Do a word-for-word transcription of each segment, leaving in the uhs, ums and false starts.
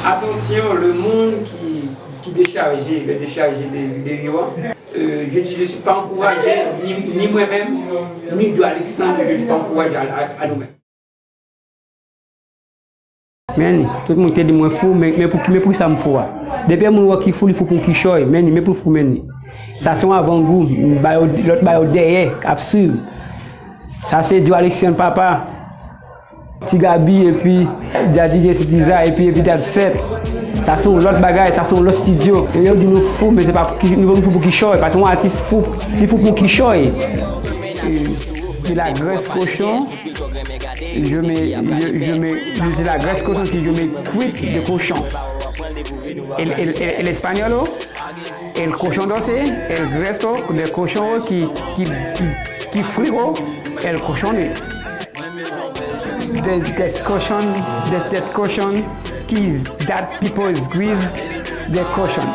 Attention, le monde qui, qui décharge, le décharge de vidéo, hein. Euh, je dis, je suis pas encouragé, ni, ni moi-même, ni Joe Alexandre, je suis pas encouragé à, à, à nous-mêmes. Men li, tout moun te di mwen fou, men, men pou, men pou sa m fou a. Depi yon moun wè ki fou, li fou pou kichòy, men li, men pou fou, men li. Sa se yon avangou, ba yo, lòt ba yo dèyè, k ap swiv. Sa se Joe Alexandre papa, Ti Gabi, epi Daddy Jesse Tiza, epi Evidad Set. Sa se yon lòt bagay, sa se yon lòt estidyo. E yo di nou fou, men se pa pou ki, nou, nou fou pou kichòy, paske yon atis fou, li fou pou kichòy. E, de la graisse cochon, je mets, je, je mets, je mets la graisse cochon, si je mets cuite de cochon. El, el, el, el español, el cochon doce, el graisse de cochon qui, qui, qui, qui frío, el cochon. That, that cochon, that, that cochon, kiz, that people is grease, the cochon.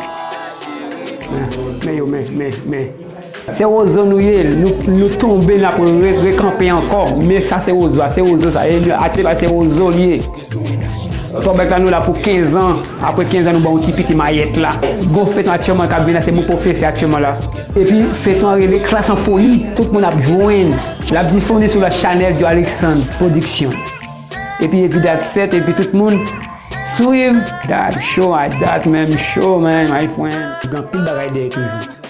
Men, men yo, men, men, men. Se wozo nou ye, nou, nou tonbe, n ap re, rekanpe ankò. Men sa se wozo a, se wozo sa. E atye pa se wozo li ye. Tòbèk la nou la pou kenz an. Apre kenz an nou ba yon ti piti mayèt la. Gwo fèt aktyèlman k ap vin la, se mon pwofesè aktyèlman la. Epi fèt an rele Klas an Foli, tout moun ap jwenn. L ap difonde sou la chanèl Joe Alexandre Production. Epi Evidad Set, epi tout moun swiv. That show, I that menm show, man, my friend. Gen anpil bagay dèyè toujou.